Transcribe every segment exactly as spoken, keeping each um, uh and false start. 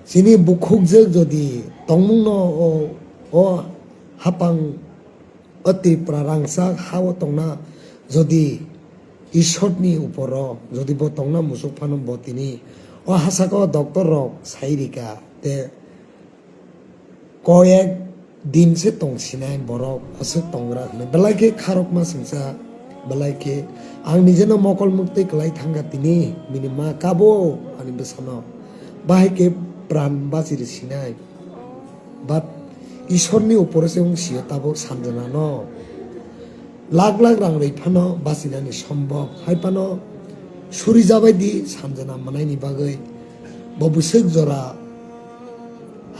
Chini bukhukjwk jodi tongmungno o, o hapang o Tripura rangchak ha-o tongna jodi Ishorni uporo jodi bo tongna muchuk phano bo tini o hasako doctor rok sai rika te koyek din se tong sinai borok aswk tongra hwnwi. Belai khe kharokma singsa, belai khe ang nijeno mokol muktwi kwlai thangkha tini, bini ma kabo ani bwsano. Bahai khe pran bachiri sinai. But Ishorni upore se wng sio tabuk Sanjana no. Lakh lakh rang rwi phano bachinani sombok. Hai phano suri jabai di Sanjana mwnaini bagwi. Bo bwswk jora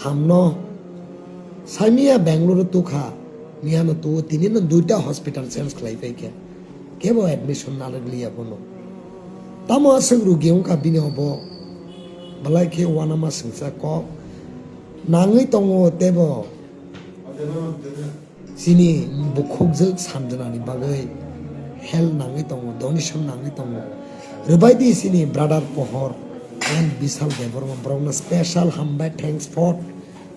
hamno. Saimia Bangalore tukha. Miyano tuo tini no duita hospital change khlai paikha. Kebo admission narwk liya bono. Tamo aswk rugi wngkha bini obo. Belai khe uanama singsa kok. Nangwi tongo tebo. Chini bukhukjwk Sanjanani bagwi help nangwi tongo, donation nangwi tongo. Rwbai di chini brother Pohor and Bishal Debbarma, borokno special hambai, thanks for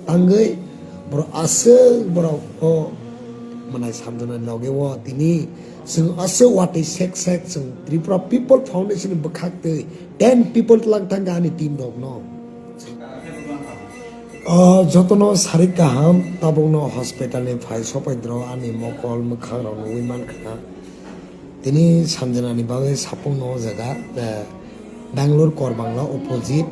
tangwi borok aswk borok o mwnai Sanjanani loge o tini chwng aswk watwi sek sek chwng Tripura People Foundation ni bwkhak twi ten people twlang thangkha ani team rokno. O jotono sarik kaham, tabukno hospital ni phai sopaidro ani mokol mwkhang rok nugwi mankha. Tini Sanjana ni bagwi sapung no o jaga, eh, Bangalore Korbangla opposite.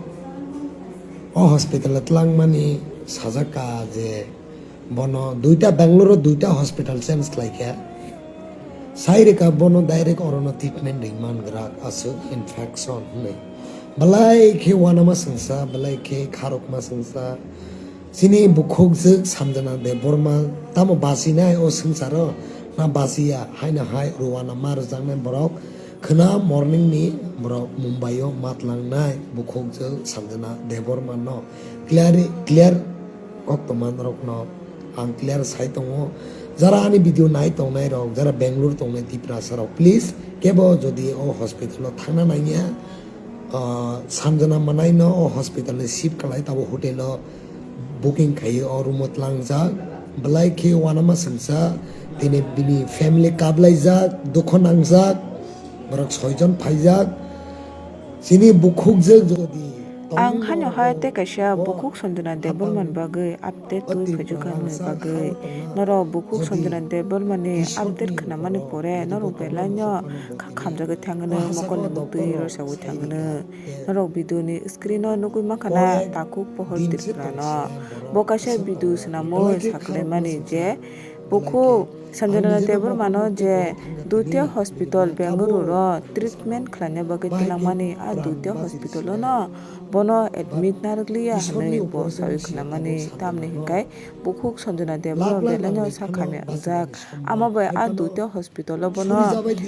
O hospital o twlangmani sajak ka je bono duita Bangalore o duita hospital change khlai kha. Sai rwkha bono direct orono treatment ringman grak aswk infection hwnwi. Belai khe uanama singsa, belai khe kharokma singsa. Chini bukhukjwk Sanjana Debbarma tamo bachinai o swngcharo na bachiya haino hai ruana ma rwjaknai borok khwna morning ni borok Mumbai o matlangnai bukhukjwk Sanjana Debbarma no clear, clear koktwma norokno ang clear sai tongo. Jara ani video nai tongnai rok, jara Bangalore tongnai Tiprasa rok, please kebo jodi o hospital o thangna nangya, ah, Sanjana mwnai no o hospital ni shift khlai tabo hotel o booking khai o room o tlangjak. Belai khe uanama singsa tini bini family kaplaijak, dukho nangjak, borok soijon phaijak. Chini bukhukjwk jodi Ang haino hai tei kaisa bukhuk Sanjana Debbarma ni bagwi update twi phaijwkha wngni bagwi. Norok bukhuk Sanjana Debbarma ni update khwnamani pore norok belai no kha khamjagwi thangno, mokol ni muktwi rosawi thangno. Norok video ni screen o nugwi mankha na takhuk Pohor Tripura no. Bo kaisa video swnamwi saklaimani je bukhuk Sanjana Debbarma no je Dutya Hospital Bengaluru ro treatment khlaina bagwi twlangmani a Dutya Hospital o no bono admit narwkliya hwnwi bo sawi khwnamani, tamni hwnkhe bukhuk Sanjana Debbarma belai no sak hamya wngjak. Amo bai a Dutya Hospital o bono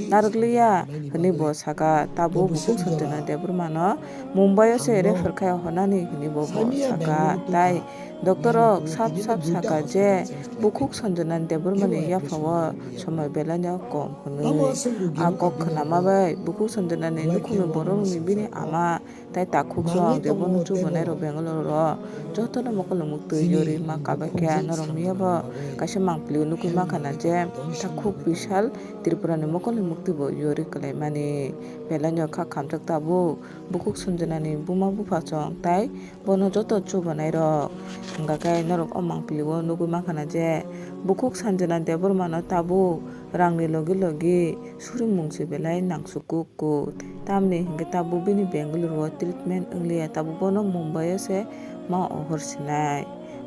narwkliya hwnwi bo saka, tabuk bukhuk Sanjana Debbarma no Mumbai o se refer khai honani hwnwi bo bo saka, tai Doctor rok sap sap saka je bukhuk Sanjana Debbarma ni yapha o somoi belai no kom hwnwi. A kok khwnama bai bukhuk Sanjana ni nukhungni borok rok ni bini ama tai takhuk rok je bono chubanai rok Bangalore ro joto no mokol ni muktwi yori ma kabai khe norok miya bo kaisa mangpili o nugwi mankha na je takhuk Bishal Tripura ni mokol ni muktwi bo yori kwlai mani belai no kha khamjak tabuk bukhuk Sanjana ni buma bupha chwng tai bono joto chubanai rok. Hwnkha khe norok o mangpili o nugwi mankha na je bukhuk Sanjana Debbarma no tabuk rang ni logi logi surimung se belai nangsukgo kuk, tamni hwnkhe tabuk bini Bengaluru o treatment wngliya, tabuk bono Mumbai o se ma ohor sinai.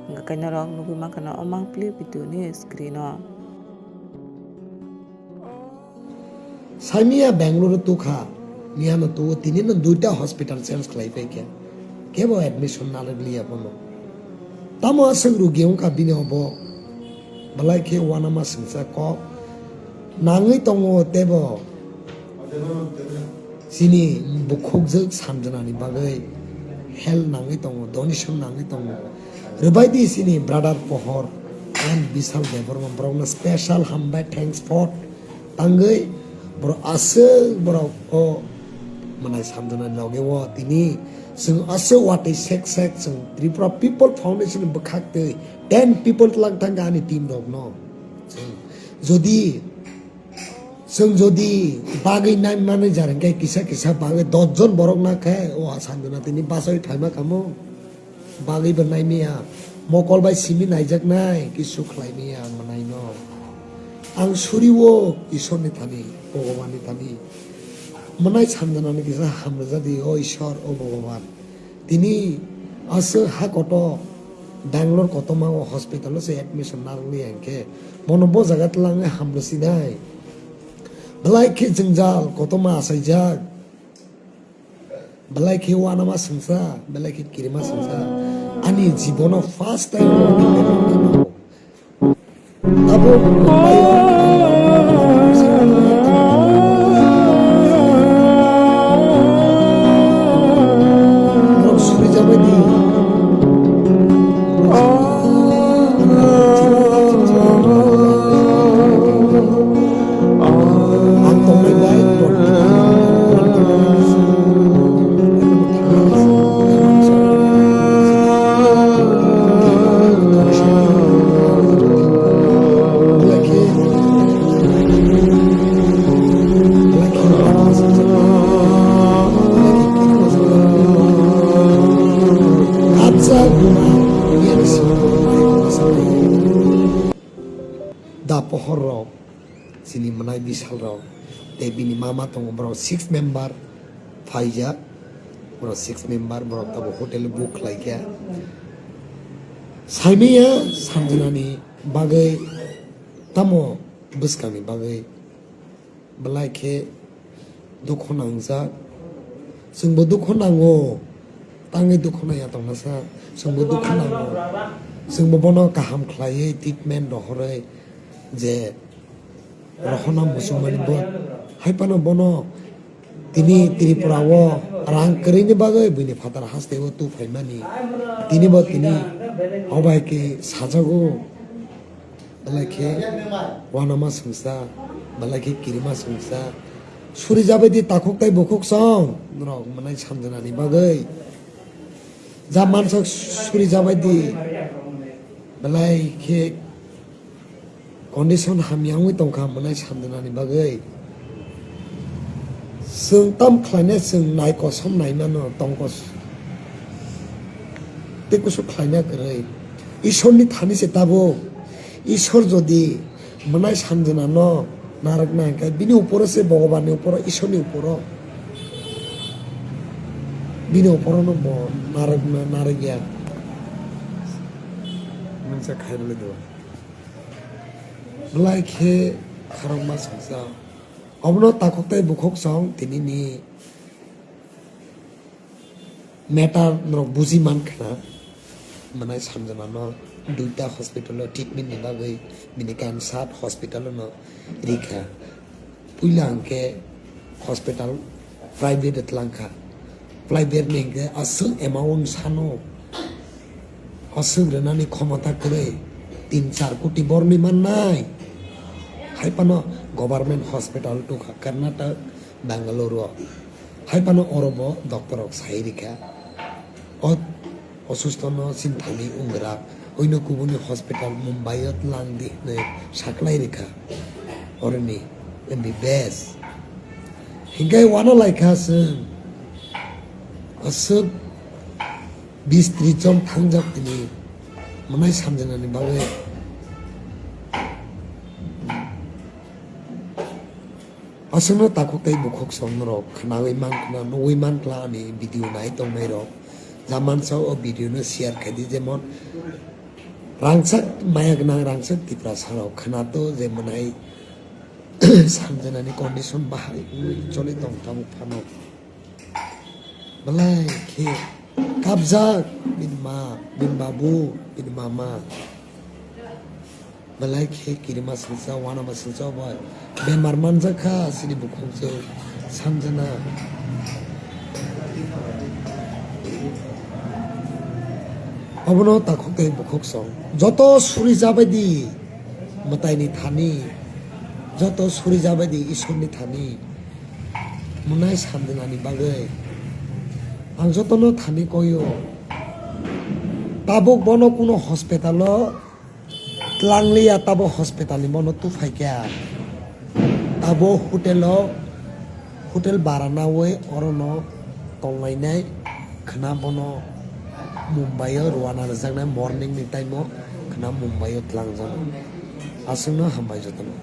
Hwnkha khe norok nugwi mankha na o mangpili video ni screen o. Saimia Bangalore tukha, miyano tuo tini no duita hospital change khlai paikha. Kebo admission narwkliya bono. Tamo aswk rugi wngkha bini obo. Belai khe uanama singsa kok nangwi tongo tebo. Chini bukhukjwk Sanjanani bagwi help nangwi tongo, donation nangwi tongo. Rwbai di chini brother Pohor and Bishal Debbarma, borokno special hambai, thanks for tangwi borok aswk borok o mwnai Sanjanani loge o tini Chwng aswk watwi sek sek chwng Tripura People Foundation ni bwkhak twi ten people twlang thangkha ani team rokno. Chwng jodi, chwng jodi bagwi nai manwi jar hwnkhe kisa kisa bagwi dos jon borok nakhe o Sanjana tini bachai phaima kamo. Bagwi bo naimaya. Mokol bai simi naijaknai, kisu khlaimaya mwnaino. Ang suriwo Isorni thani, Bhagwanni thani. Mwnai Sanjanani kisa hamrwjadi, o Isor, o Bhagwan. Tini aswk ha koto Bangalore kotorma o hospital o se admission narwkliya hinkhe bono bo jaga twlangwi hamrwsinai. Belai khe jwngjal kotorma achaijak. Belai khe uanama swngsa, belai khe kirima swngsa. Ani jibono first time abo borok surijabaidi. Ang tongnai bai borok. Da pohor rok, chini mwnai bisal rok, tei bini mama tongo, borok six member phaijak, borok six member, borok tabuk hotel book khlaikha. Saimaya Sanjanani bagwi tamo bwskangni bagwi belai khe dukhu nangjak. Chwngbo dukhu nango, tangwi dukhu naiya tongmasa, chwngbo dukhu nango. Chwngbo bono kaham khlaiwi treatment rohorwi je rohorna muchungmani bo, hai phano bono tini Tripura o rang kwrwini bagwi buini phatar hasteo tu phaimani. Tini bo tini obai khe sajago. Belai khe uanama swngsa, belai khe kirima swngsa. Suri jabai di takhuk tei bukhuk song, norok mwnai Sanjanani bagwi. Ja mansak suri jabai di, belai khe condition hamya wngwi tongkha mwnai Sanjanani bagwi. Chwng tam khlaina chwng nai kosom naimano tongkos. Tei kusu khlaina kwrwi. Isorni thani se tabuk. Isor jodi mwnai Sanjanano narwkna hinkhe bini uporo se Bhagwanni uporo, Isorni uporo. Bini uporono bo narwkna narwkya. Mungsa khairokle do. Belai khe kharokma songsa. Obono takhuk tei bukhuk song tinini matter norok buji mankha. Mwnai Sanjanano duita hospital o treatment ni bagwi bini kansat hospital no rikha. Puila hwnkhe hospital private o twlangkha. Private ni hwnkhe aswk amount sano, aswk rwnani khomota kwrwi, tin char koti borni mannai. Hai phano government hospital tukha Karnataka, Bangalore o. Hai phano oro bo doctor rok sai rikha. O osusto no sinthani wngrak, oino kubuni hospital Mumbai o twlang di hinwi saklai rikha. Oroni M B B S. Hinkhe uana laikha chwng. Aswk bis tris jon thangjak tini mwnai Sanjanani bagwi. Aswkno takhuk tei bukhuk song norok khnaui mankha, nugui mankha ani video nai tongnai rok. Jamansa o video no share khaidi, jemon rangchak maya gwnang rangchak Tiprasa rok khnato je mwnai Sanjanani condition bahai wngwi choli tong tabuk phano. Belai khe kapjak bini ma, bini babu, bini mama. Belai khe kirima singsa, uanama singsa bai bemar manjak kha chini bukhukjwk Sanjana. Obono takhuk tei bukhuk song. Joto suri jabai di mwtaini thani, joto suri jabai di Isorni thani. Mwnai Sanjanani bagwi Ang jotono thani koio. Tabuk bono kuno hospital o tlangliya, tabuk hospital ni bono tuphai kha. Tabuk hotel o, hotel bara nawi orono tonglainai khna bono Mumbai o rwana rwjaknai morning ni time o khna Mumbai o tlangjaknai. Aswkno hambai jotono.